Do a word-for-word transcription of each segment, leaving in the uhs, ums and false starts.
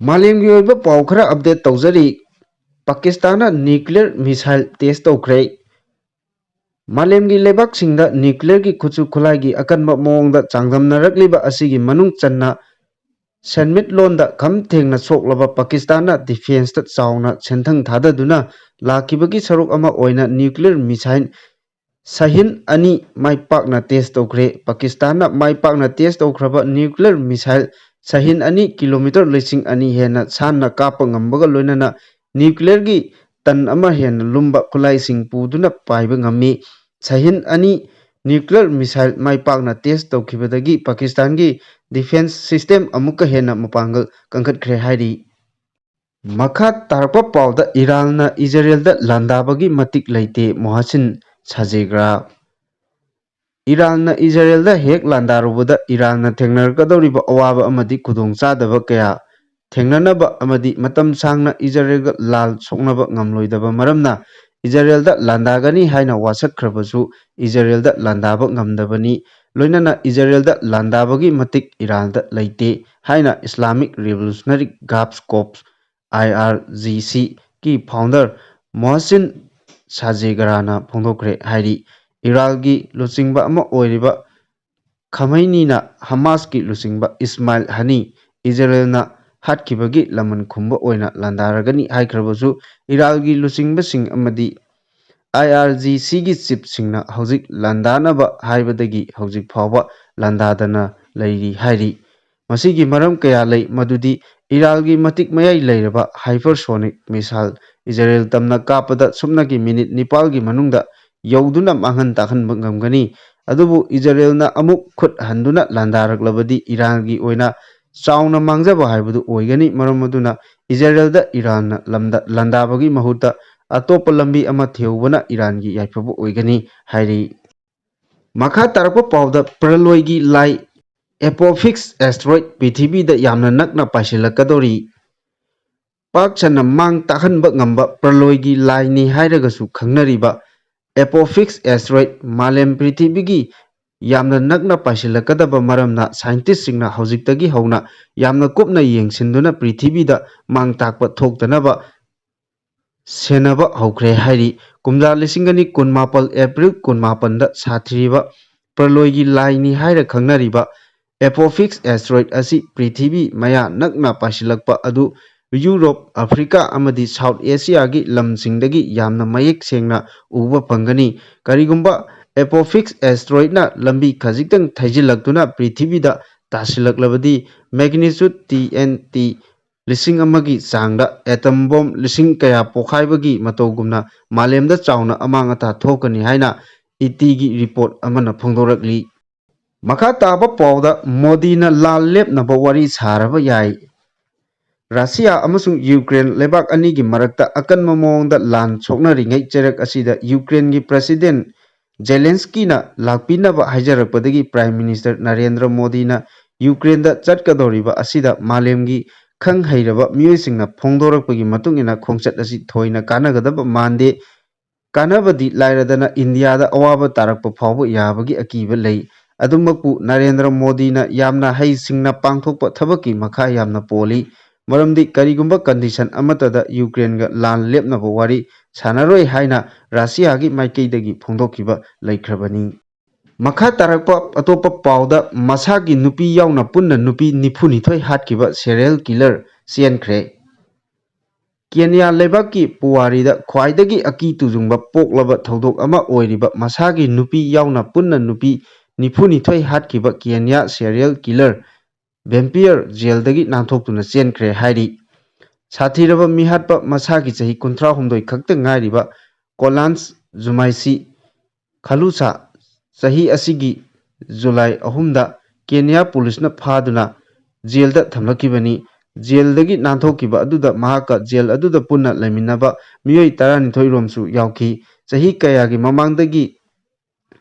ꯃꯥꯂꯦꯝꯒꯤ ꯑꯣꯏꯕ ꯄꯥꯎ ꯈꯔ ꯑꯞꯗꯦꯠ ꯇꯧꯖꯔꯤ꯫ ꯄꯥꯀꯤꯁꯇꯥꯟꯅ ꯅ꯭ꯌꯨꯀ꯭ꯂꯤꯌꯔ ꯃꯤꯁꯥꯏꯜ ꯇꯦꯁ ꯇꯧꯈ꯭ꯔꯦ꯫ ꯃꯥꯂꯦꯝꯒꯤ ꯂꯩꯕꯥꯛꯁꯤꯡꯗ ꯅ꯭ꯌꯨꯀ꯭ꯂꯤꯌꯔꯒꯤ ꯈꯨꯠꯁꯨ ꯈꯨꯠꯂꯥꯏꯒꯤ ꯑꯀꯟꯕ ꯃꯑꯣꯡꯗ ꯆꯥꯡꯗꯝꯅꯔꯛꯂꯤꯕ ꯑꯁꯤꯒꯤ ꯃꯅꯨꯡ ꯆꯟꯅ ꯁꯦꯟꯃꯤꯠꯂꯣꯟꯗ ꯈꯝ ꯊꯦꯡꯅ ꯁꯣꯛꯂꯕ ꯄꯥꯀꯤꯁꯇꯥꯟꯅ ꯗꯤꯐꯦꯟꯁꯇ ꯆꯥꯎꯅ ꯁꯦꯟꯊꯪ ꯊꯥꯗꯗꯨꯅ ꯂꯥꯛꯈꯤꯕꯒꯤ ꯁꯔꯨꯛ ꯑꯃ ꯑꯣꯏꯅ ꯅ꯭ꯌꯨꯀ꯭ꯂꯤꯌꯔ ꯃꯤꯁꯥꯏꯜ ꯁꯍꯤꯟ ꯑꯅꯤ ꯃꯥꯏ ꯄꯥꯛꯅ ꯇꯦꯁ ꯇꯧꯈ꯭ꯔꯦ꯫ ꯄꯥꯀꯤꯁꯇꯥꯟꯅ ꯃꯥꯏ ꯄꯥꯛꯅ ꯇꯦꯁ ꯇꯧꯈ꯭ꯔꯕ ꯅ꯭ꯌꯨꯀ꯭ꯂꯤꯌꯔ ꯃꯤꯁꯥꯏꯜ ꯁꯍꯤꯟ ꯑꯅꯤ ꯀꯤꯂꯣꯃꯤꯇꯔ ꯂꯤꯁꯤꯡ ꯑꯅꯤ ꯍꯦꯟꯅ ꯁꯥꯟꯅ ꯀꯥꯞꯄ ꯉꯝꯕꯒ ꯂꯣꯏꯅꯅ ꯅ꯭ꯌꯨꯀ꯭ꯂꯤꯌꯔꯒꯤ ꯇꯟ ꯑꯃ ꯍꯦꯟꯅ ꯂꯨꯝꯕ ꯈꯨꯠꯂꯥꯏꯁꯤꯡ ꯄꯨꯗꯨꯅ ꯄꯥꯏꯕ ꯉꯝꯃꯤ꯫ ꯁꯍꯤꯟ ꯑꯅꯤ ꯅ꯭ꯌꯨꯀ꯭ꯂꯤꯌꯔ ꯃꯤꯁꯥꯏꯜ ꯃꯥꯏ ꯄꯥꯛꯅ ꯇꯦꯁ ꯇꯧꯈꯤꯕꯗꯒꯤ ꯄꯥꯀꯤꯁꯇꯥꯟꯒꯤ ꯗꯤꯐꯦꯟꯁ ꯁꯤꯁꯇꯦꯝ ꯑꯃꯨꯛꯀ ꯍꯦꯟꯅ ꯃꯄꯥꯡꯒꯜ ꯀꯟꯈꯠꯈ꯭ꯔꯦ ꯍꯥꯏꯔꯤ꯫ ꯃꯈꯥ ꯇꯥꯔꯛꯄ ꯄꯥꯎꯗ ꯏꯔꯥꯟꯅ ꯏꯖꯔꯦꯜꯗ ꯂꯥꯟꯗꯥꯕꯒꯤ ꯃꯇꯤꯛ ꯂꯩꯇꯦ, ꯃꯣꯍꯁꯤꯟ ꯁꯥꯖꯦꯒ꯭ꯔꯥ꯫ ꯏꯔꯥꯟꯅ ꯏꯖꯔꯦꯜꯗ ꯍꯦꯛ ꯂꯥꯟꯗꯥꯔꯨꯕꯗ ꯏꯔꯥꯟꯅ ꯊꯦꯡꯅꯔꯛꯀꯗꯧꯔꯤꯕ ꯑꯋꯥꯕ ꯑꯃꯗꯤ ꯈꯨꯗꯣꯡꯆꯥꯗꯕ ꯀꯌꯥ ꯊꯦꯡꯅꯅꯕ ꯑꯃꯗꯤ ꯃꯇꯝ ꯁꯥꯡꯅ ꯏꯖꯔꯦꯜꯒ ꯂꯥꯜ ꯁꯣꯛꯅꯕ ꯉꯝꯂꯣꯏꯗꯕ ꯃꯔꯝꯅ ꯏꯖꯔꯦꯜꯗ ꯂꯥꯟꯗꯥꯒꯅꯤ ꯍꯥꯏꯅ ꯋꯥꯁꯛꯈ꯭ꯔꯕꯁꯨ ꯏꯖꯔꯦꯜꯗ ꯂꯥꯟꯗꯥꯕ ꯉꯝꯗꯕꯅꯤ꯫ ꯂꯣꯏꯅꯅ ꯏꯖꯔꯦꯜꯗ ꯂꯥꯟꯗꯥꯕꯒꯤ ꯃꯇꯤꯛ ꯏꯔꯥꯟꯗ ꯂꯩꯇꯦ ꯍꯥꯏꯅ ꯏꯁꯂꯥꯃꯤꯛ ꯔꯤꯚꯣꯂꯨꯁꯅꯔꯤ ꯒꯥꯔꯗꯁ ꯀꯣꯔꯞꯁ, ꯑꯥꯏ ꯑꯥꯔ ꯖꯤ ꯁꯤꯒꯤ ꯐꯥꯎꯟꯗꯔ ꯃꯣꯍꯁꯤꯟ ꯁꯥꯖꯦꯒꯔꯥꯅ ꯐꯣꯡꯗꯣꯛꯈ꯭ꯔꯦ ꯍꯥꯏꯔꯤ꯫ ꯏꯔꯥꯜꯒꯤ ꯂꯨꯆꯤꯡꯕ ꯑꯃ ꯑꯣꯏꯔꯤꯕ ꯈꯃꯩꯅꯤꯅ ꯍꯃꯥꯁꯀꯤ ꯂꯨꯆꯤꯡꯕ ꯏꯁꯃꯥꯏꯜ ꯍꯅꯤ ꯏꯖꯔꯦꯜꯅ ꯍꯥꯠꯈꯤꯕꯒꯤ ꯂꯃꯟ ꯈꯨꯝꯕ ꯑꯣꯏꯅ ꯂꯥꯟꯗꯥꯔꯒꯅꯤ ꯍꯥꯏꯈ꯭ꯔꯕꯁꯨ, ꯏꯔꯥꯜꯒꯤ ꯂꯨꯆꯤꯡꯕꯁꯤꯡ ꯑꯃꯗꯤ ꯑꯥꯏ ꯑꯥꯔ ꯖꯤ ꯁꯤꯒꯤ ꯆꯤꯞꯁꯤꯡꯅ ꯍꯧꯖꯤꯛ ꯂꯥꯟꯗꯥꯅꯕ ꯍꯥꯏꯕꯗꯒꯤ ꯍꯧꯖꯤꯛ ꯐꯥꯎꯕ ꯂꯥꯟꯗꯥꯗꯅ ꯂꯩꯔꯤ ꯍꯥꯏꯔꯤ꯫ ꯃꯁꯤꯒꯤ ꯃꯔꯝ ꯀꯌꯥ ꯂꯩ, ꯃꯗꯨꯗꯤ ꯏꯔꯥꯜꯒꯤ ꯃꯇꯤꯛ ꯃꯌꯥꯏ ꯂꯩꯔꯕ ꯍꯥꯏꯄꯔꯁꯣꯅꯤꯛ ꯃꯤꯁꯥꯏꯜ ꯏꯖꯔꯦꯜ ꯇꯝꯅ ꯀꯥꯞꯄꯗ ꯁꯨꯞꯅꯒꯤ ꯃꯤꯅꯤꯠ ꯅꯤꯄꯥꯜꯒꯤ ꯃꯅꯨꯡꯗ ꯌꯧꯗꯨꯅ ꯃꯥꯡꯍꯟ ꯇꯥꯛꯍꯟꯕ ꯉꯝꯒꯅꯤ꯫ ꯑꯗꯨꯕꯨ ꯏꯖꯔꯦꯜꯅ ꯑꯃꯨꯛ ꯈꯨꯠ ꯍꯟꯗꯨꯅ ꯂꯥꯟꯗꯥꯔꯛꯂꯕꯗꯤ ꯏꯔꯥꯟꯒꯤ ꯑꯣꯏꯅ ꯆꯥꯎꯅ ꯃꯥꯡꯖꯕ ꯍꯥꯏꯕꯗꯨ ꯑꯣꯏꯒꯅꯤ꯫ ꯃꯔꯝ ꯑꯗꯨꯅ ꯏꯖꯔꯦꯜꯗ ꯏꯔꯥꯟꯅ ꯂꯝꯗ ꯂꯥꯟꯗꯥꯕꯒꯤ ꯃꯍꯨꯠꯇ ꯑꯇꯣꯞꯄ ꯂꯝꯕꯤ ꯑꯃ ꯊꯤꯍꯧꯕꯅ ꯏꯔꯥꯟꯒꯤ ꯌꯥꯏꯐꯕ ꯑꯣꯏꯒꯅꯤ ꯍꯥꯏꯔꯤ꯫ ꯃꯈꯥ ꯇꯥꯔꯛꯄ ꯄꯥꯎꯗ ꯄ꯭ꯔꯂꯣꯏꯒꯤ ꯂꯥꯏ ꯑꯦꯄꯣꯐꯤꯛꯁ ꯑꯦꯁꯇ꯭ꯔꯣꯏꯗ ꯄ꯭ꯔꯤꯊꯤꯕꯤꯗ ꯌꯥꯝꯅ ꯅꯛꯅ ꯄꯥꯏꯁꯤꯜꯂꯛꯀꯗꯧꯔꯤ꯫ ꯄꯥꯛ ꯁꯟꯅ ꯃꯥꯡ ꯇꯥꯛꯍꯟꯕ ꯉꯝꯕ ꯄ꯭ꯔꯂꯣꯏꯒꯤ ꯂꯥꯏꯅꯤ ꯍꯥꯏꯔꯒꯁꯨ ꯈꯪꯅꯔꯤꯕ ꯑꯦꯄꯣꯐꯤꯛꯁ ꯑꯦꯁꯇ꯭ꯔꯣꯏꯗ ꯃꯥꯂꯦꯝ ꯄ꯭ꯔꯤꯊꯤꯕꯤꯒꯤ ꯌꯥꯝꯅ ꯅꯛꯅ ꯄꯥꯏꯁꯤꯜꯂꯛꯀꯗꯕ ꯃꯔꯝꯅ scientistꯁꯤꯡꯅ ꯍꯧꯖꯤꯛꯇꯒꯤ ꯍꯧꯅ ꯌꯥꯝꯅ ꯀꯨꯞꯅ ꯌꯦꯡꯁꯤꯟꯗꯨꯅ ꯄ꯭ꯔꯤꯊꯤꯕꯤꯗ ꯃꯥꯡ ꯇꯥꯛꯄ ꯊꯣꯛꯇꯅꯕ ꯁꯦꯟꯅꯕ ꯍꯧꯈ꯭ꯔꯦ ꯍꯥꯏꯔꯤ꯫ ꯀꯨꯝꯖꯥ ꯂꯤꯁꯤꯡ ꯑꯅꯤ ꯀꯨꯟꯃꯥꯄꯜ April ꯀꯨꯟꯃꯥꯄꯟꯗ ꯁꯥꯊꯤꯔꯤꯕ ꯄ꯭ꯔꯂꯣꯏꯒꯤ ꯂꯥꯏꯅꯤ ꯍꯥꯏꯔ ꯈꯪꯅꯔꯤꯕ Apophis asteroid ꯑꯁꯤ ꯄ꯭ꯔꯤꯊꯤꯕꯤ ꯃꯌꯥ ꯅꯛꯅ ꯄꯥꯏꯁꯤꯜꯂꯛꯄ ꯑꯗꯨ ꯌꯨꯔꯣꯞ, ꯑꯐ꯭ꯔꯤꯀꯥ ꯑꯃꯗꯤ South Asiaꯒꯤ ꯂꯝꯁꯤꯡꯗꯒꯤ ꯌꯥꯝꯅ ꯃꯌꯦꯛ ꯁꯦꯡꯅ ꯎꯕ ꯐꯪꯒꯅꯤ꯫ ꯀꯔꯤꯒꯨꯝꯕ Apophis asteroidꯅ ꯂꯝꯕꯤ ꯈꯖꯤꯛꯇꯪ ꯊꯩꯖꯤꯜꯂꯛꯇꯨꯅ ꯄ꯭ꯔꯤꯊꯤꯕꯤꯗ ꯇꯥꯁꯤꯜꯂꯛꯂꯕꯗꯤ magnitude T N T ꯂꯤꯁꯤꯡ ꯑꯃꯒꯤ ꯆꯥꯡꯗ atom bomb ꯂꯤꯁꯤꯡ ꯀꯌꯥ ꯄꯣꯈꯥꯏꯕꯒꯤ ꯃꯇꯧꯒꯨꯝꯅ ꯃꯥꯂꯦꯝꯗ ꯆꯥꯎꯅ ꯑꯃꯥꯡ ꯑꯇꯥ ꯊꯣꯛꯀꯅꯤ ꯍꯥꯏꯅ ꯏꯇꯤꯒꯤ report ꯑꯃꯅ ꯐꯣꯡꯗꯣꯔꯛꯂꯤ꯫ ꯃꯈꯥ ꯇꯥꯕ ꯄꯥꯎꯗ ꯃꯣꯗꯤꯅ ꯂꯥꯟ ꯂꯦꯞꯅꯕ ꯋꯥꯔꯤ ꯁꯥꯔꯕ ꯌꯥꯏ꯫ ꯔꯁꯤꯌꯥ ꯑꯃꯁꯨꯡ ꯌꯨꯀ꯭ꯔꯦꯟ ꯂꯩꯕꯥꯛ ꯑꯅꯤꯒꯤ ꯃꯔꯛꯇ ꯑꯀꯟꯕ ꯃꯑꯣꯡꯗ ꯂꯥꯟ ꯁꯣꯛꯅꯔꯤꯉꯩ ꯆꯩꯔꯛ ꯑꯁꯤꯗ ꯌꯨꯀ꯭ꯔꯦꯟꯒꯤ President Zelenskyꯅ ꯂꯥꯛꯄꯤꯅꯕ ꯍꯥꯏꯖꯔꯛꯄꯗꯒꯤ Prime Minister ꯅꯔꯦꯟꯗ꯭ꯔ ꯃꯣꯗꯤꯅ ꯌꯨꯀ꯭ꯔꯦꯟꯗ ꯆꯠꯀꯗꯧꯔꯤꯕ ꯑꯁꯤꯗ ꯃꯥꯂꯦꯝꯒꯤ ꯈꯪ ꯍꯩꯔꯕ ꯃꯤꯑꯣꯏꯁꯤꯡꯅ ꯐꯣꯡꯗꯣꯔꯛꯄꯒꯤ ꯃꯇꯨꯡ ꯏꯟꯅ ꯈꯣꯡꯆꯠ ꯑꯁꯤ ꯊꯣꯏꯅ ꯀꯥꯟꯅꯒꯗꯕ ꯃꯥꯟꯗꯦ꯫ ꯀꯥꯟꯅꯕꯗꯤ ꯂꯥꯏꯔꯗꯅ ꯏꯟꯗꯤꯌꯥꯗ ꯑꯋꯥꯕ ꯇꯥꯔꯛꯄ ꯐꯥꯎꯕ ꯌꯥꯕꯒꯤ ꯑꯀꯤꯕ ꯂꯩ꯫ ꯑꯗꯨꯃꯛꯄꯨ ꯅꯔꯦꯟꯗ꯭ꯔ ꯃꯣꯗꯤꯅ ꯌꯥꯝꯅ ꯍꯩꯁꯤꯡꯅ ꯄꯥꯡꯊꯣꯛꯄ ꯊꯕꯛꯀꯤ ꯃꯈꯥ ꯌꯥꯝꯅ ꯄꯣꯜꯂꯤ꯫ ꯃꯔꯝꯗꯤ ꯀꯔꯤꯒꯨꯝꯕ condition ꯑꯃꯠꯇꯗ ꯌꯨꯀ꯭ꯔꯦꯟꯒ ꯂꯥꯟ ꯂꯦꯞꯅꯕ ꯋꯥꯔꯤ ꯁꯥꯟꯅꯔꯣꯏ ꯍꯥꯏꯅ ꯔꯁꯤꯌꯥꯒꯤ ꯃꯥꯏꯀꯩꯗꯒꯤ ꯐꯣꯡꯗꯣꯛꯈꯤꯕ ꯂꯩꯈ꯭ꯔꯕꯅꯤ꯫ ꯃꯈꯥ ꯇꯥꯔꯛꯄ ꯑꯇꯣꯞꯄ ꯄꯥꯎꯗ ꯃꯁꯥꯒꯤ ꯅꯨꯄꯤ ꯌꯥꯎꯅ ꯄꯨꯟꯅ ꯅꯨꯄꯤ ꯅꯤꯐꯨꯅꯤꯊꯣꯏ ꯍꯥꯠꯈꯤꯕ serial killer ꯆꯦꯟꯈ꯭ꯔꯦ꯫ ꯀꯦꯅꯤꯌꯥ ꯂꯩꯕꯥꯛꯀꯤ ꯄꯨꯋꯥꯔꯤꯗ ꯈ꯭ꯋꯥꯏꯗꯒꯤ ꯑꯀꯤ ꯇꯨꯖꯨꯡꯕ ꯄꯣꯛꯂꯕ ꯊꯧꯗꯣꯛ ꯑꯃ ꯑꯣꯏꯔꯤꯕ ꯃꯁꯥꯒꯤ ꯅꯨꯄꯤ ꯌꯥꯎꯅ ꯄꯨꯟꯅ ꯅꯨꯄꯤ ꯅꯤꯐꯨꯅꯤꯊꯣꯏ ꯍꯥꯠꯈꯤꯕ ꯀꯦꯅꯤꯌꯥ serial killer vampire jailꯗꯒꯤ ꯅꯥꯟꯊꯣꯛꯇꯨꯅ ꯆꯦꯟꯈ꯭ꯔꯦ ꯍꯥꯏꯔꯤ꯫ ꯁꯥꯊꯤꯔꯕ ꯃꯤꯍꯥꯠꯄ ꯃꯁꯥꯒꯤ ꯆꯍꯤ ꯀꯨꯟꯊ꯭ꯔꯥꯍꯨꯝꯗꯣꯏ ꯈꯛꯇ ꯉꯥꯏꯔꯤꯕ ꯀꯣꯂꯥꯟꯁ ꯖꯨꯃꯥꯏꯁꯤ ꯈꯂꯨꯁꯥ ꯆꯍꯤ ꯑꯁꯤꯒꯤ ꯖꯨꯂꯥꯏ ꯑꯍꯨꯝꯗ ꯀꯦꯅꯤꯌꯥ ꯄꯨꯂꯤꯁꯅ ꯐꯥꯗꯨꯅ ꯖꯦꯜꯗ ꯊꯝꯂꯛꯈꯤꯕꯅꯤ꯫ ꯖꯦꯜꯗꯒꯤ ꯅꯥꯟꯊꯣꯛꯈꯤꯕ ꯑꯗꯨꯗ ꯃꯍꯥꯛꯀ ꯖꯦꯜ ꯑꯗꯨꯗ ꯄꯨꯟꯅ ꯂꯩꯃꯤꯟꯅꯕ ꯃꯤꯑꯣꯏ ꯇꯔꯥꯅꯤꯊꯣꯏ ꯔꯣꯝꯁꯨ ꯌꯥꯎꯈꯤ꯫ ꯆꯍꯤ ꯀꯌꯥꯒꯤ ꯃꯃꯥꯡꯗꯒꯤ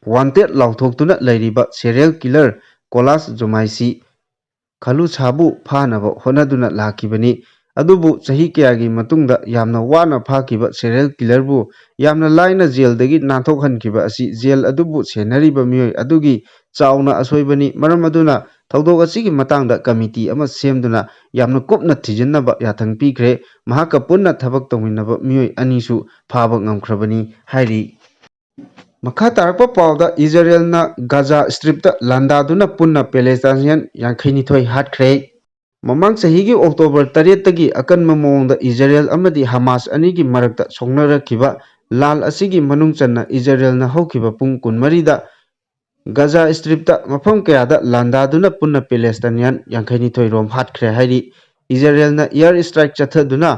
wanted ꯂꯥꯎꯊꯣꯛꯇꯨꯅ ꯂꯩꯔꯤꯕ serial killer ꯀꯣꯂꯥꯁ ꯖꯨꯃꯥꯏꯁꯤ ꯈꯂꯨꯁꯥꯕꯨ ꯐꯥꯅꯕ ꯍꯣꯠꯅꯗꯨꯅ ꯂꯥꯛꯈꯤꯕꯅꯤ꯫ ꯑꯗꯨꯕꯨ ꯆꯍꯤ ꯀꯌꯥꯒꯤ ꯃꯇꯨꯡꯗ ꯌꯥꯝꯅ ꯋꯥꯅ ꯐꯥꯈꯤꯕ serial killerꯕꯨ ꯌꯥꯝꯅ ꯂꯥꯏꯅ ꯖꯦꯜꯗꯒꯤ ꯅꯥꯟꯊꯣꯛꯍꯟꯈꯤꯕ ꯑꯁꯤ ꯖꯦꯜ ꯑꯗꯨꯕꯨ ꯁꯦꯟꯅꯔꯤꯕ ꯃꯤꯑꯣꯏ ꯑꯗꯨꯒꯤ ꯆꯥꯎꯅ ꯑꯁꯣꯏꯕꯅꯤ꯫ ꯃꯔꯝ ꯑꯗꯨꯅ ꯊꯧꯗꯣꯛ ꯑꯁꯤꯒꯤ ꯃꯇꯥꯡꯗ ꯀꯃꯤꯇꯤ ꯑꯃ ꯁꯦꯝꯗꯨꯅ ꯌꯥꯝꯅ ꯀꯨꯞꯅ ꯊꯤꯖꯤꯟꯅꯕ ꯌꯥꯊꯪ ꯄꯤꯈ꯭ꯔꯦ꯫ ꯃꯍꯥꯛꯀ ꯄꯨꯟꯅ ꯊꯕꯛ ꯇꯧꯃꯤꯟꯅꯕ ꯃꯤꯑꯣꯏ ꯑꯅꯤꯁꯨ ꯐꯥꯕ ꯉꯝꯈ꯭ꯔꯕꯅꯤ ꯍꯥꯏꯔꯤ꯫ ꯃꯈꯥ ꯇꯥꯔꯛꯄ ꯄꯥꯎꯗ, ꯏꯖꯔꯦꯜꯅ ꯒꯥꯖꯥ ꯁ꯭ꯇ꯭ꯔꯤꯞꯇ ꯂꯥꯟꯗꯥꯗꯨꯅ ꯄꯨꯟꯅ ꯄꯦꯂꯦꯁꯇꯥꯏꯅꯤꯌꯟ ꯌꯥꯡꯈꯩꯅꯤꯊꯣꯏ ꯍꯥꯠꯈ꯭ꯔꯦ꯫ ꯃꯃꯥꯡ ꯆꯍꯤꯒꯤ ꯑꯣꯛꯇꯣꯕꯔ ꯇꯔꯦꯠꯇꯒꯤ ꯑꯀꯟꯕ ꯃꯑꯣꯡꯗ ꯏꯖꯔꯦꯜ ꯑꯃꯗꯤ ꯍꯃꯥꯁ ꯑꯅꯤꯒꯤ ꯃꯔꯛꯇ ꯁꯣꯛꯅꯔꯛꯈꯤꯕ ꯂꯥꯜ ꯑꯁꯤꯒꯤ ꯃꯅꯨꯡ ꯆꯟꯅ ꯏꯖꯔꯦꯜꯅ ꯍꯧꯈꯤꯕ ꯄꯨꯡ ꯀꯨꯟꯃꯔꯤꯗ ꯒꯥꯖꯥ ꯁ꯭ꯇ꯭ꯔꯤꯞꯇ ꯃꯐꯝ ꯀꯌꯥꯗ ꯂꯥꯟꯗꯥꯗꯨꯅ ꯄꯨꯟꯅ ꯄꯦꯂꯦꯁꯇꯥꯏꯅꯤꯌꯟ ꯌꯥꯡꯈꯩꯅꯤꯊꯣꯏ ꯔꯣꯝ ꯍꯥꯠꯈ꯭ꯔꯦ ꯍꯥꯏꯔꯤ꯫ ꯏꯖꯔꯦꯜꯅ ꯏꯌꯔ ꯁ꯭ꯇ꯭ꯔꯥꯏꯛ ꯆꯠꯊꯗꯨꯅ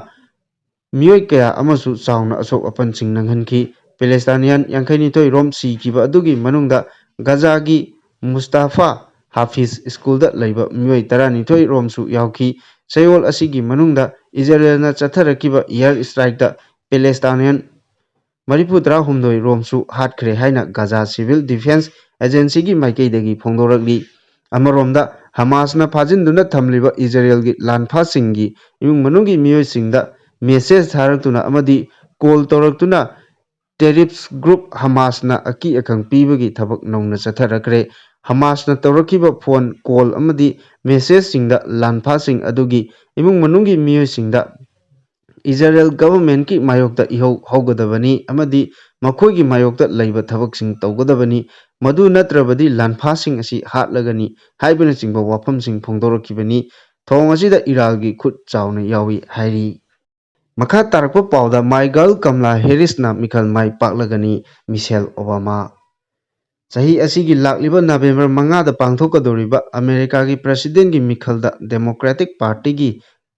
ꯃꯤꯑꯣꯏ ꯀꯌꯥ ꯑꯃꯁꯨ ꯆꯥꯎꯅ ꯑꯁꯣꯛ ꯑꯄꯟꯁꯤꯡ ꯅꯪꯍꯟꯈꯤ꯫ ꯄꯦꯂꯦꯁꯇꯥꯏꯅꯤꯌꯟ ꯌꯥꯡꯈꯩꯅꯤꯊꯣꯏ ꯔꯣꯝ ꯁꯤꯈꯤꯕ ꯑꯗꯨꯒꯤ ꯃꯅꯨꯡꯗ ꯒꯥꯖꯥꯒꯤ ꯃꯨꯁꯇꯥꯐꯥ ꯍꯥꯐꯤꯖ ꯁ꯭ꯀꯨꯜꯗ ꯂꯩꯕ ꯃꯤꯑꯣꯏ ꯇꯔꯥꯅꯤꯊꯣꯏ ꯔꯣꯝꯁꯨ ꯌꯥꯎꯈꯤ꯫ ꯆꯌꯣꯜ ꯑꯁꯤꯒꯤ ꯃꯅꯨꯡꯗ ꯏꯖꯔꯦꯜꯅ ꯆꯠꯊꯔꯛꯈꯤꯕ ꯏꯌꯔ ꯁ꯭ꯇ꯭ꯔꯥꯏꯛꯇ ꯄꯦꯂꯦꯁꯇꯥꯏꯅꯤꯌꯟ ꯃꯔꯤꯐꯨ ꯇꯔꯥꯍꯨꯝꯗꯣꯏ ꯔꯣꯝꯁꯨ ꯍꯥꯠꯈ꯭ꯔꯦ ꯍꯥꯏꯅ ꯒꯥꯖꯥ ꯁꯤꯚꯤꯜ ꯗꯤꯐꯦꯟꯁ ꯑꯦꯖꯦꯟꯁꯤꯒꯤ ꯃꯥꯏꯀꯩꯗꯒꯤ ꯐꯣꯡꯗꯣꯔꯛꯂꯤ꯫ ꯑꯃꯔꯣꯝꯗ, ꯍꯃꯥꯁꯅ ꯐꯥꯖꯤꯟꯗꯨꯅ ꯊꯝꯂꯤꯕ ꯏꯖꯔꯦꯜꯒꯤ ꯂꯥꯟꯐꯥꯁꯤꯡꯒꯤ ꯏꯃꯨꯡ ꯃꯅꯨꯡꯒꯤ ꯃꯤꯑꯣꯏꯁꯤꯡꯗ ꯃꯦꯁꯦꯖ ꯊꯥꯔꯛꯇꯨꯅ ꯑꯃꯗꯤ ꯀꯣꯜ ꯇꯧꯔꯛꯇꯨꯅ ꯇꯦꯔꯤꯞꯁ ꯒ꯭ꯔꯨꯞ ꯍꯃꯥꯁꯅ ꯑꯀꯤ ꯑꯈꯪ ꯄꯤꯕꯒꯤ ꯊꯕꯛ ꯅꯧꯅ ꯆꯠꯊꯔꯛꯈ꯭ꯔꯦ꯫ ꯍꯃꯥꯁꯅ ꯇꯧꯔꯛꯈꯤꯕ ꯐꯣꯟ ꯀꯣꯜ ꯑꯃꯗꯤ ꯃꯦꯁꯦꯖꯁꯤꯡꯗ ꯂꯥꯟꯐꯥꯁꯤꯡ ꯑꯗꯨꯒꯤ ꯏꯃꯨꯡ ꯃꯅꯨꯡꯒꯤ ꯃꯤꯑꯣꯏꯁꯤꯡꯗ ꯏꯖꯔꯦꯜ ꯒꯚꯔꯟꯃꯦꯟꯠꯀꯤ ꯃꯥꯌꯣꯛꯇ ꯏꯍꯧ ꯍꯧꯒꯗꯕꯅꯤ ꯑꯃꯗꯤ ꯃꯈꯣꯏꯒꯤ ꯃꯥꯌꯣꯛꯇ ꯂꯩꯕ ꯊꯕꯛꯁꯤꯡ ꯇꯧꯒꯗꯕꯅꯤ, ꯃꯗꯨ ꯅꯠꯇ꯭ꯔꯕꯗꯤ ꯂꯥꯟꯐꯥꯁꯤꯡ ꯑꯁꯤ ꯍꯥꯠꯂꯒꯅꯤ ꯍꯥꯏꯕꯅꯆꯤꯡꯕ ꯋꯥꯐꯝꯁꯤꯡ ꯐꯣꯡꯗꯣꯔꯛꯈꯤꯕꯅꯤ꯫ ꯊꯧꯑꯣꯡ ꯑꯁꯤꯗ ꯏꯔꯥꯜꯒꯤ ꯈꯨꯠ ꯆꯥꯎꯅ ꯌꯥꯎꯏ ꯍꯥꯏꯔꯤ꯫ ꯃꯈꯥ ꯇꯥꯔꯛꯄ ꯄꯥꯎꯗ, My Girl ꯀꯝꯂꯥ ꯍꯦꯔꯤꯁꯅ ꯃꯤꯈꯜ ꯃꯥꯏ ꯄꯥꯛꯂꯒꯅꯤ, ꯃꯤꯁꯦꯜ ꯑꯣꯕꯥꯃꯥ꯫ ꯆꯍꯤ ꯑꯁꯤꯒꯤ ꯂꯥꯛꯂꯤꯕ ꯅꯕꯦꯝꯕꯔ ꯃꯉꯥꯗ ꯄꯥꯡꯊꯣꯛꯀꯗꯧꯔꯤꯕ ꯑꯃꯦꯔꯤꯀꯥꯒꯤ ꯄ꯭ꯔꯁꯤꯗꯦꯟꯠꯀꯤ ꯃꯤꯈꯜꯗ ꯗꯦꯃꯣꯀ꯭ꯔꯦꯇꯤꯛ ꯄꯥꯔꯇꯤꯒꯤ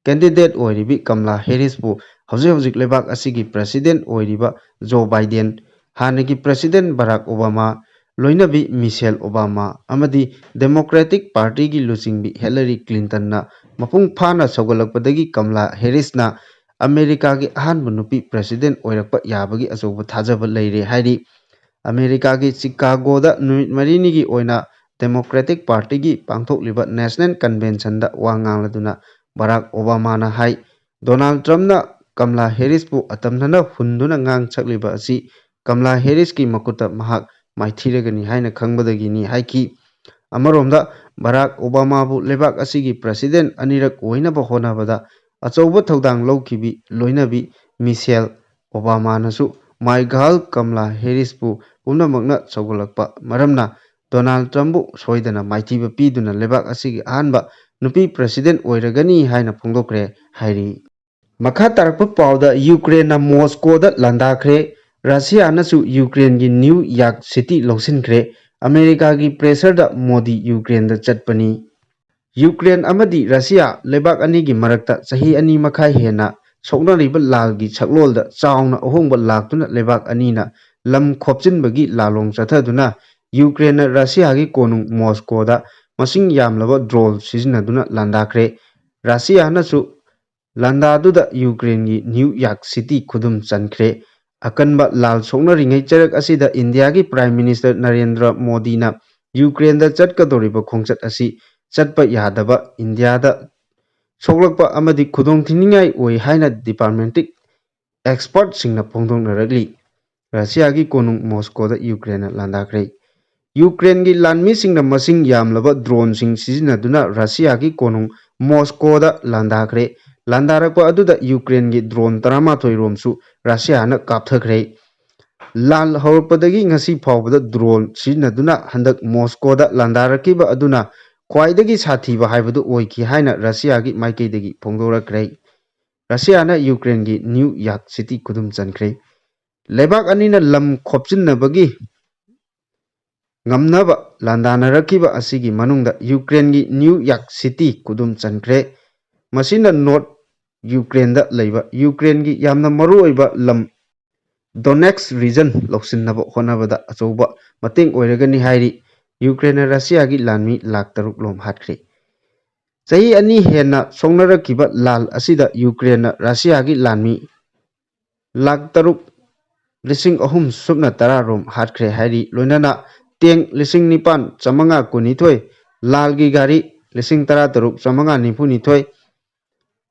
ꯀꯦꯟꯗꯤꯗꯦꯠ ꯑꯣꯏꯔꯤꯕꯤ ꯀꯝꯂꯥ ꯍꯦꯔꯤꯁꯄꯨ ꯍꯧꯖꯤꯛ ꯍꯧꯖꯤꯛ ꯂꯩꯕꯥꯛ ꯑꯁꯤꯒꯤ ꯄ꯭ꯔꯁꯤꯗꯦꯟꯠ ꯑꯣꯏꯔꯤꯕ ꯖꯣ ꯕꯥꯏꯗꯦꯟ, ꯍꯥꯟꯅꯒꯤ ꯄ꯭ꯔꯁꯤꯗꯦꯟꯠ ꯕꯔꯥꯛ ꯑꯣꯕꯥꯃꯥ, ꯂꯣꯏꯅꯕꯤ ꯃꯤꯁꯦꯜ ꯑꯣꯕꯥꯃꯥ ꯑꯃꯗꯤ ꯗꯦꯃꯣꯀ꯭ꯔꯦꯇꯤꯛ ꯄꯥꯔꯇꯤꯒꯤ ꯂꯨꯆꯤꯡꯕꯤ ꯍꯤꯂꯥꯔꯤ ꯀ꯭ꯂꯤꯟꯇꯟꯅ ꯃꯄꯨꯡ ꯐꯥꯅ ꯁꯧꯒꯠꯂꯛꯄꯗꯒꯤ ꯀꯝꯂꯥ ꯍꯦꯔꯤꯁꯅ ꯑꯃꯦꯔꯤꯀꯥꯒꯤ ꯑꯍꯥꯟꯕ ꯅꯨꯄꯤ ꯄ꯭ꯔꯁꯤꯗꯦꯟꯠ ꯑꯣꯏꯔꯛꯄ ꯌꯥꯕꯒꯤ ꯑꯆꯧꯕ ꯊꯥꯖꯕ ꯂꯩꯔꯦ ꯍꯥꯏꯔꯤ꯫ ꯑꯃꯦꯔꯤꯀꯥꯒꯤ ꯆꯤꯀꯥꯒꯣꯗ ꯅꯨꯃꯤꯠ ꯃꯔꯤꯅꯤꯒꯤ ꯑꯣꯏꯅ ꯗꯦꯃꯣꯀ꯭ꯔꯦꯇꯤꯛ ꯄꯥꯔꯇꯤꯒꯤ ꯄꯥꯡꯊꯣꯛꯂꯤꯕ ꯅꯦꯁꯅꯦꯜ ꯀꯟꯚꯦꯟꯁꯟꯗ ꯋꯥ ꯉꯥꯡꯂꯗꯨꯅ ꯕꯔꯥꯛ ꯑꯣꯕꯥꯃꯥꯅ ꯍꯥꯏ, ꯗꯣꯅꯥꯜꯗ ꯇ꯭ꯔꯝꯞꯅ ꯀꯝꯂꯥ ꯍꯦꯔꯤꯁꯄꯨ ꯑꯇꯝꯅꯅ ꯍꯨꯟꯗꯨꯅ ꯉꯥꯡ ꯁꯛꯂꯤꯕ ꯑꯁꯤ ꯀꯝꯂꯥ ꯍꯦꯔꯤꯁꯀꯤ ꯃꯈꯨꯠꯇ ꯃꯍꯥꯛ ꯃꯥꯏꯊꯤꯔꯒꯅꯤ ꯍꯥꯏꯅ ꯈꯪꯕꯗꯒꯤꯅꯤ ꯍꯥꯏꯈꯤ꯫ ꯑꯃꯔꯣꯝꯗ, ꯕꯔꯥꯛ ꯑꯣꯕꯥꯃꯥꯕꯨ ꯂꯩꯕꯥꯛ ꯑꯁꯤꯒꯤ president ꯑꯅꯤꯔꯛ ꯑꯣꯏꯅꯕ ꯍꯣꯠꯅꯕꯗ ꯑꯆꯧꯕ ꯊꯧꯗꯥꯡ ꯂꯧꯈꯤꯕꯤ ꯂꯣꯏꯅꯕꯤ ꯃꯤꯁꯦꯜ ꯑꯣꯕꯥꯃꯥꯅꯁꯨ ꯃꯥꯏꯒꯍꯜ ꯀꯝꯂꯥ ꯍꯦꯔꯤꯁꯄꯨ ꯄꯨꯝꯅꯃꯛꯅ ꯁꯧꯒꯠꯂꯛꯄ ꯃꯔꯝꯅ ꯗꯣꯅꯥꯜꯗ ꯇ꯭ꯔꯝꯞꯄꯨ ꯁꯣꯏꯗꯅ ꯃꯥꯏꯊꯤꯕ ꯄꯤꯗꯨꯅ ꯂꯩꯕꯥꯛ ꯑꯁꯤꯒꯤ ꯑꯍꯥꯟꯕ ꯅꯨꯄꯤ president ꯑꯣꯏꯔꯒꯅꯤ ꯍꯥꯏꯅ ꯐꯣꯡꯗꯣꯛꯈ꯭ꯔꯦ ꯍꯥꯏꯔꯤ꯫ ꯃꯈꯥ ꯇꯥꯔꯛꯄ ꯄꯥꯎꯗ, ꯌꯨꯀ꯭ꯔꯦꯟꯅ ꯃꯣꯁꯀꯣꯗ ꯂꯥꯟꯗꯥꯈ꯭ꯔꯦ꯫ ꯔꯁꯤꯌꯥꯅꯁꯨ ꯌꯨꯀ꯭ꯔꯦꯟꯒꯤ ꯅ꯭ꯌꯨ ꯌꯥꯔꯛ ꯁꯤꯇꯤ ꯂꯧꯁꯤꯟꯈ꯭ꯔꯦ꯫ ꯑꯃꯦꯔꯤꯀꯥꯒꯤ pressureꯗ ꯃꯣꯗꯤ ꯌꯨꯀ꯭ꯔꯦꯟꯗ ꯆꯠꯄꯅꯤ꯫ ꯌꯨꯀ꯭ꯔꯦꯟ ꯑꯃꯗꯤ ꯔꯁꯤꯌꯥ ꯂꯩꯕꯥꯛ ꯑꯅꯤꯒꯤ ꯃꯔꯛꯇ ꯆꯍꯤ ꯑꯅꯤ ꯃꯈꯥꯏ ꯍꯦꯟꯅ ꯁꯣꯛꯅꯔꯤꯕ ꯂꯥꯜꯒꯤ ꯁꯛꯂꯣꯜꯗ ꯆꯥꯎꯅ ꯑꯍꯣꯡꯕ ꯂꯥꯛꯇꯨꯅ ꯂꯩꯕꯥꯛ ꯑꯅꯤꯅ ꯂꯝ ꯈꯣꯞꯆꯤꯟꯕꯒꯤ ꯂꯥꯂꯣꯡ ꯆꯠꯊꯗꯨꯅ ꯌꯨꯀ꯭ꯔꯦꯟꯅ ꯔꯁꯤꯌꯥꯒꯤ ꯀꯣꯅꯨꯡ ꯃꯣꯁꯀꯣꯗ ꯃꯁꯤꯡ ꯌꯥꯝꯂꯕ drone ꯁꯤꯖꯤꯟꯅꯗꯨꯅ ꯂꯥꯟꯗꯥꯈ꯭ꯔꯦ꯫ ꯔꯁꯤꯌꯥꯅꯁꯨ ꯂꯥꯟꯗꯥꯗꯨꯗ ꯌꯨꯀ꯭ꯔꯦꯟꯒꯤ ꯅ꯭ꯌꯨ ꯌꯥꯔꯛ ꯁꯤꯇꯤ ꯈꯨꯗꯨꯝ ꯆꯟꯈ꯭ꯔꯦ꯫ ꯑꯀꯟꯕ ꯂꯥꯜ ꯁꯣꯛꯅꯔꯤꯉꯩ ꯆꯔꯛ ꯑꯁꯤꯗ ꯏꯟꯗꯤꯌꯥꯒꯤ Prime Minister ꯅꯔꯦꯟꯗ꯭ꯔ ꯃꯣꯗꯤꯅ ꯌꯨꯀ꯭ꯔꯦꯟꯗ ꯆꯠꯀꯗꯧꯔꯤꯕ ꯈꯣꯡꯆꯠ ꯑꯁꯤ ꯆꯠꯄ ꯌꯥꯗꯕ ꯏꯟꯗꯤꯌꯥꯗ ꯁꯣꯛꯂꯛꯄ ꯑꯃꯗꯤ ꯈꯨꯗꯣꯡꯊꯤꯅꯤꯡꯉꯥꯏ ꯑꯣꯏ ꯍꯥꯏꯅ diplomatic expertꯁꯤꯡꯅ ꯐꯣꯡꯗꯣꯛꯅꯔꯛꯂꯤ꯫ ꯔꯁꯤꯌꯥꯒꯤ ꯀꯣꯅꯨꯡ ꯃꯣꯁꯀꯣꯗ ꯌꯨꯀ꯭ꯔꯦꯟꯅ ꯂꯥꯟꯗꯥꯈ꯭ꯔꯦ꯫ ꯌꯨꯀ꯭ꯔꯦꯟꯒꯤ ꯂꯥꯟꯃꯤꯁꯤꯡꯅ ꯃꯁꯤꯡ ꯌꯥꯝꯂꯕ droneꯁꯤꯡ ꯁꯤꯖꯤꯟꯅꯗꯨꯅ ꯔꯁꯤꯌꯥꯒꯤ ꯀꯣꯅꯨꯡ ꯃꯣꯁꯀꯣꯗ ꯂꯥꯟꯗꯥꯈ꯭ꯔꯦ꯫ ꯂꯥꯟꯗꯥꯔꯛꯄ ꯑꯗꯨꯗ ꯌꯨꯀ꯭ꯔꯦꯟꯒꯤ drone ꯇꯔꯥꯃꯥꯊꯣꯏ ꯔꯣꯝꯁꯨ ꯔꯁꯤꯌꯥꯅ ꯀꯥꯞꯊꯈ꯭ꯔꯦ꯫ ꯂꯥꯟ ꯍꯧꯔꯛꯄꯗꯒꯤ ꯉꯁꯤ ꯐꯥꯎꯕꯗ drone ꯁꯤꯖꯤꯟꯅꯗꯨꯅ ꯍꯟꯗꯛ ꯃꯣꯁꯀꯣꯗ ꯂꯥꯟꯗꯥꯔꯛꯈꯤꯕ ꯑꯗꯨꯅ ꯈ꯭ꯋꯥꯏꯗꯒꯤ ꯁꯥꯊꯤꯕ ꯍꯥꯏꯕꯗꯨ ꯑꯣꯏꯈꯤ ꯍꯥꯏꯅ ꯔꯁꯤꯌꯥꯒꯤ ꯃꯥꯏꯀꯩꯗꯒꯤ ꯐꯣꯡꯗꯣꯔꯛꯈ꯭ꯔꯦ꯫ ꯔꯁꯤꯌꯥꯅ ꯌꯨꯀ꯭ꯔꯦꯟꯒꯤ ꯅ꯭ꯌꯨ ꯌꯥꯔꯛ ꯁꯤꯇꯤ ꯈꯨꯗꯨꯝ ꯆꯟꯈ꯭ꯔꯦ꯫ ꯂꯩꯕꯥꯛ ꯑꯅꯤꯅ ꯂꯝ ꯈꯣꯞꯆꯤꯟꯅꯕꯒꯤ ꯉꯝꯅꯕ ꯂꯥꯟꯗꯥꯅꯔꯛꯈꯤꯕ ꯑꯁꯤꯒꯤ ꯃꯅꯨꯡꯗ ꯌꯨꯀ꯭ꯔꯦꯟꯒꯤ ꯅ꯭ꯌꯨ ꯌꯥꯔꯛ ꯁꯤꯇꯤ ꯈꯨꯗꯨꯝ ꯆꯟꯈ꯭ꯔꯦ꯫ ꯃꯁꯤꯅ ꯅꯣꯔꯠ ꯌꯨꯀ꯭ꯔꯦꯟꯗ ꯂꯩꯕ ꯌꯨꯀ꯭ꯔꯦꯟꯒꯤ ꯌꯥꯝꯅ ꯃꯔꯨꯑꯣꯏꯕ ꯂꯝ ꯗꯣꯅꯦꯠꯁ region ꯂꯧꯁꯤꯟꯅꯕ ꯍꯣꯠꯅꯕꯗ ꯑꯆꯧꯕ ꯃꯇꯦꯡ ꯑꯣꯏꯔꯒꯅꯤ ꯍꯥꯏꯔꯤ꯫ ꯌꯨꯀ꯭ꯔꯦꯟꯅ ꯔꯁꯤꯌꯥꯒꯤ ꯂꯥꯟꯃꯤ ꯂꯥꯈ ꯇꯔꯨꯛ ꯂꯣꯝ ꯍꯥꯠꯈ꯭ꯔꯦ꯫ ꯆꯍꯤ ꯑꯅꯤ ꯍꯦꯟꯅ ꯁꯣꯛꯅꯔꯛꯈꯤꯕ ꯂꯥꯜ ꯑꯁꯤꯗ ꯌꯨꯀ꯭ꯔꯦꯟꯅ ꯔꯁꯤꯌꯥꯒꯤ ꯂꯥꯟꯃꯤ ꯂꯥꯈ ꯇꯔꯨꯛ ꯂꯤꯁꯤꯡ ꯑꯍꯨꯝ ꯁꯨꯞꯅ ꯇꯔꯥ ꯔꯣꯝ ꯍꯥꯠꯈ꯭ꯔꯦ ꯍꯥꯏꯔꯤ꯫ ꯂꯣꯏꯅꯅ tank ꯂꯤꯁꯤꯡ ꯅꯤꯄꯥꯟ ꯆꯥꯃꯉꯥ ꯀꯨꯟꯅꯤꯊꯣꯏ, ꯂꯥꯜꯒꯤ ꯒꯥꯔꯤ ꯂꯤꯁꯤꯡ ꯇꯔꯥ ꯇꯔꯨꯛ ꯆꯥꯃꯉꯥ ꯅꯤꯐꯨ ꯅꯤꯊꯣꯏ,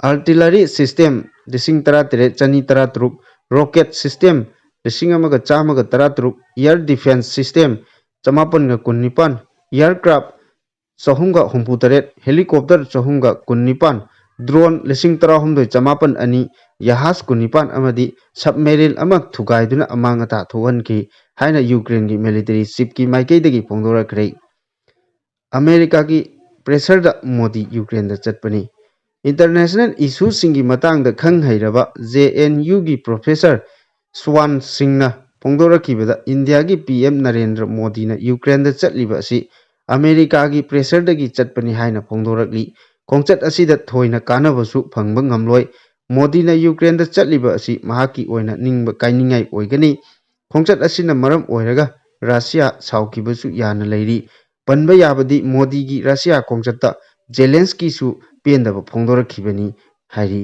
artillery system ꯂꯤꯁꯤꯡ ꯇꯔꯥ ꯇꯔꯦꯠ ꯆꯅꯤ ꯇꯔꯥ ꯇꯔꯨꯛ, rocket system ꯂꯤꯁꯤꯡ ꯑꯃꯒ ꯆꯥꯝꯃꯒ ꯇꯔꯥꯇꯔꯨꯛ, air defense system ꯆꯃꯥꯄꯟꯒ ꯀꯨꯟꯅꯤꯄꯥꯟ, aircraft ꯆꯍꯨꯝꯒ ꯍꯨꯝꯐꯨꯇꯔꯦꯠ, helicopter ꯆꯍꯨꯝꯒ ꯀꯨꯟꯅꯤꯄꯥꯟ, drone ꯂꯤꯁꯤꯡ ꯇꯔꯥꯍꯨꯝꯗꯣꯏ ꯆꯃꯥꯄꯟ ꯑꯅꯤ, ꯖꯍꯥꯖ ꯀꯨꯟꯅꯤꯄꯥꯟ ꯑꯃꯗꯤ submarine ꯑꯃ ꯊꯨꯒꯥꯏꯗꯨꯅ ꯑꯃꯥꯡ ꯑꯇꯥ ꯊꯣꯛꯍꯟꯈꯤ ꯍꯥꯏꯅ ꯌꯨꯀ꯭ꯔꯦꯟꯒꯤ military chiefꯀꯤ ꯃꯥꯏꯀꯩꯗꯒꯤ ꯐꯣꯡꯗꯣꯔꯛꯈ꯭ꯔꯦ꯫ ꯑꯃꯦꯔꯤꯀꯥꯒꯤ pressureꯗ ꯃꯣꯗꯤ ꯌꯨꯀ꯭ꯔꯦꯟꯗ ꯆꯠꯄꯅꯤ꯫ International issueꯁꯤꯡꯒꯤ ꯃꯇꯥꯡꯗ ꯈꯪ ꯍꯩꯔꯕ JNUꯒꯤ professor ꯁ꯭ꯋꯥꯟ ꯁꯤꯡꯅ ꯐꯣꯡꯗꯣꯔꯛꯈꯤꯕꯗ, ꯏꯟꯗꯤꯌꯥꯒꯤ PM ꯅꯔꯦꯟꯗ꯭ꯔ ꯃꯣꯗꯤꯅ ꯌꯨꯀ꯭ꯔꯦꯟꯗ ꯆꯠꯂꯤꯕ ꯑꯁꯤ ꯑꯃꯦꯔꯤꯀꯥꯒꯤ pressureꯗꯒꯤ ꯆꯠꯄꯅꯤ ꯍꯥꯏꯅ ꯐꯣꯡꯗꯣꯔꯛꯂꯤ꯫ ꯈꯣꯡꯆꯠ ꯑꯁꯤꯗ ꯊꯣꯏꯅ ꯀꯥꯟꯅꯕꯁꯨ ꯐꯪꯕ ꯉꯝꯂꯣꯏ꯫ ꯃꯣꯗꯤꯅ ꯌꯨꯀ꯭ꯔꯦꯟꯗ ꯆꯠꯂꯤꯕ ꯑꯁꯤ ꯃꯍꯥꯛꯀꯤ ꯑꯣꯏꯅ ꯅꯤꯡꯕ ꯀꯥꯏꯅꯤꯡꯉꯥꯏ ꯑꯣꯏꯒꯅꯤ꯫ ꯈꯣꯡꯆꯠ ꯑꯁꯤꯅ ꯃꯔꯝ ꯑꯣꯏꯔꯒ ꯔꯁꯤꯌꯥ ꯁꯥꯎꯈꯤꯕꯁꯨ ꯌꯥꯅ ꯂꯩꯔꯤ꯫ ꯄꯟꯕ ꯌꯥꯕꯗꯤ ꯃꯣꯗꯤꯒꯤ ꯔꯁꯤꯌꯥ ꯈꯣꯡꯆꯠꯇ ꯖꯦꯂꯦꯟꯁꯀꯤꯁꯨ ꯄꯦꯟꯗꯕ ꯐꯣꯡꯗꯣꯔꯛꯈꯤꯕꯅꯤ ꯍꯥꯏꯔꯤ꯫